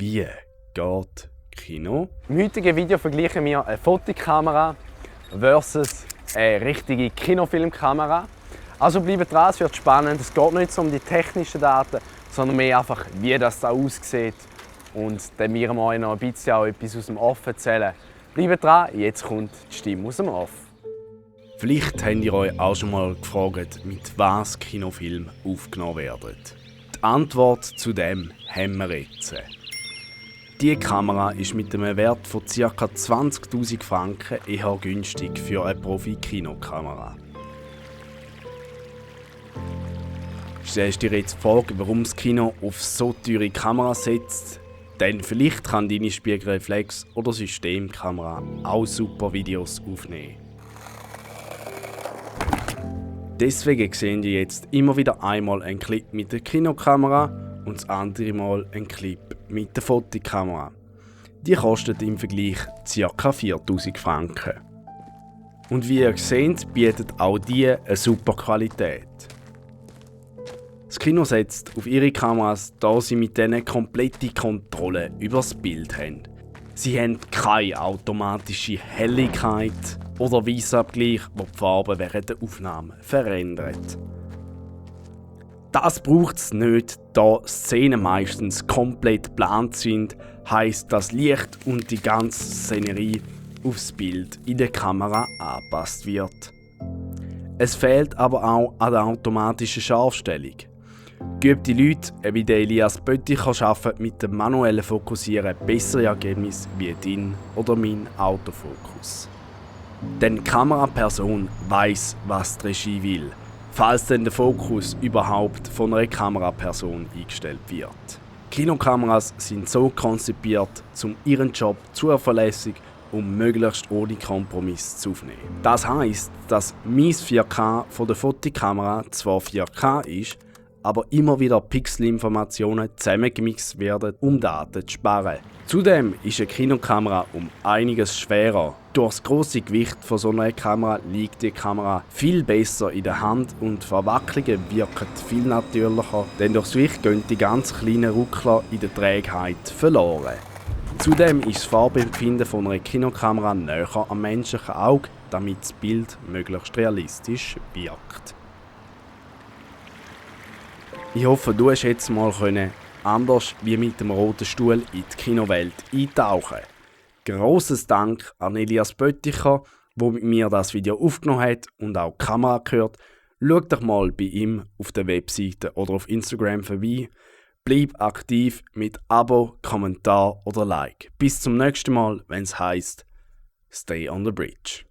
Wie geht Kino? Im heutigen Video vergleichen wir eine Fotokamera versus eine richtige Kinofilmkamera. Also bleibt dran, es wird spannend. Es geht nicht so um die technischen Daten, sondern mehr einfach, wie das da aussieht. Und dann werden wir euch noch ein bisschen auch etwas aus dem Off erzählen. Bleibt dran, jetzt kommt die Stimme aus dem Off. Vielleicht habt ihr euch auch schon mal gefragt, mit was Kinofilme aufgenommen werden. Die Antwort zu dem haben wir jetzt. Die Kamera ist mit einem Wert von ca. 20'000 Franken eher günstig für eine Profi-Kinokamera. Stellst dir jetzt die Frage, warum das Kino auf so teure Kameras setzt? Denn vielleicht kann deine Spiegelreflex- oder Systemkamera auch super Videos aufnehmen. Deswegen sehen ihr jetzt immer wieder einmal einen Clip mit der Kinokamera und das andere Mal einen Clip mit der Fotokamera. Die kostet im Vergleich ca. 4'000 Franken. Und wie ihr seht, bietet auch die eine super Qualität. Das Kino setzt auf ihre Kameras, da sie mit denen komplette Kontrolle über das Bild haben. Sie haben keine automatische Helligkeit oder Weißabgleich, der die Farbe während der Aufnahme verändert. Das braucht es nicht, da Szenen meistens komplett geplant sind, heisst, dass Licht und die ganze Szenerie aufs Bild in der Kamera angepasst wird. Es fehlt aber auch an der automatischen Scharfstellung. Geübte Leute, wie der Elias Bötticher, schaffen mit dem manuellen Fokussieren bessere Ergebnisse wie dein oder mein Autofokus. Denn die Kameraperson weiss, was die Regie will, falls denn der Fokus überhaupt von einer Kameraperson eingestellt wird. Kinokameras sind so konzipiert, um ihren Job zuverlässig und möglichst ohne Kompromiss zu aufnehmen. Das heisst, dass mein 4K von der Fotokamera zwar 4K ist, aber immer wieder Pixelinformationen zusammengemixt werden, um Daten zu sparen. Zudem ist eine Kinokamera um einiges schwerer. Durch das grosse Gewicht von so einer Kamera liegt die Kamera viel besser in der Hand und Verwacklungen wirken viel natürlicher, denn durchs Gewicht gehen die ganz kleinen Ruckler in der Trägheit verloren. Zudem ist das Farbempfinden von einer Kinokamera näher am menschlichen Auge, damit das Bild möglichst realistisch wirkt. Ich hoffe, du hast jetzt mal anders wie mit dem roten Stuhl in die Kinowelt eintauchen. Grosses Dank an Elias Bötticher, der mit mir das Video aufgenommen hat und auch die Kamera gehört. Schau doch mal bei ihm auf der Webseite oder auf Instagram vorbei. Bleib aktiv mit Abo, Kommentar oder Like. Bis zum nächsten Mal, wenn es heisst Stay on the Bridge.